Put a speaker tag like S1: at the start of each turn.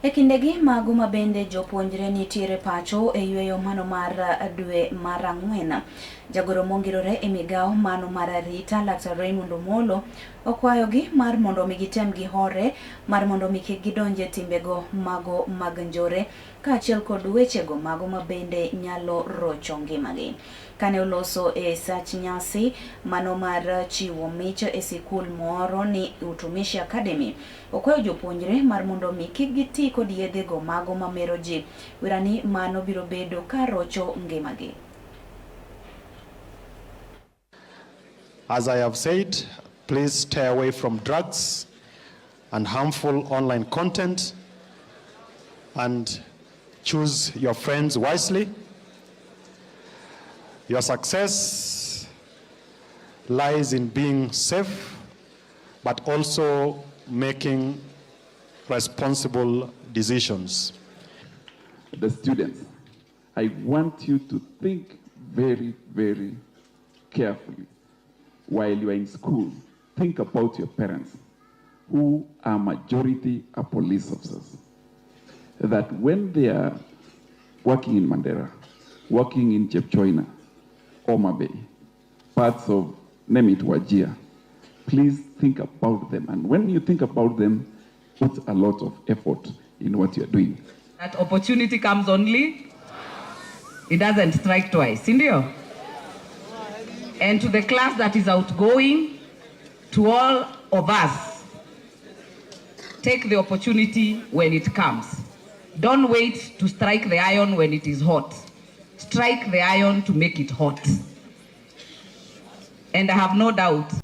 S1: E kindegi mago ma bende jopuonjre nitiere pacho e yweyo mano mar dwe mar ang'wen. Jagoro mongirore e migawo mano mar arita Laktar Raymond Omolo okwayogi mar mondo mi gitem gihore mar mondo mi kik gidonje timbego mago mag njore kaachiel kod wechego mago ma bende nyalo rocho ngimagi. Kane oloso e sach nyasi mano mar chiwo mich e sikul moro ni Utumishi Academy, okwayo jopuonjre mar mondo mi kik giti kod yedhego mago mamero ji, wirani mano biro bedo ka rocho ngimagi.
S2: As I have said, please stay away from drugs and harmful online content and choose your friends wisely. Your success lies in being safe, but also making responsible decisions.
S3: The students, I want you to think very, very carefully while you are in school. Think about your parents, who are majority are police officers. That when they are working in Mandera, working in Chepchoina, Homa Bay, parts of, name it, Wajir, please think about them. And when you think about them, put a lot of effort in what you're doing.
S4: That opportunity comes only, it doesn't strike twice, sindio? And to the class that is outgoing, to all of us, take the opportunity when it comes. Don't wait to strike the iron when it is hot. Strike the iron to make it hot. And I have no doubt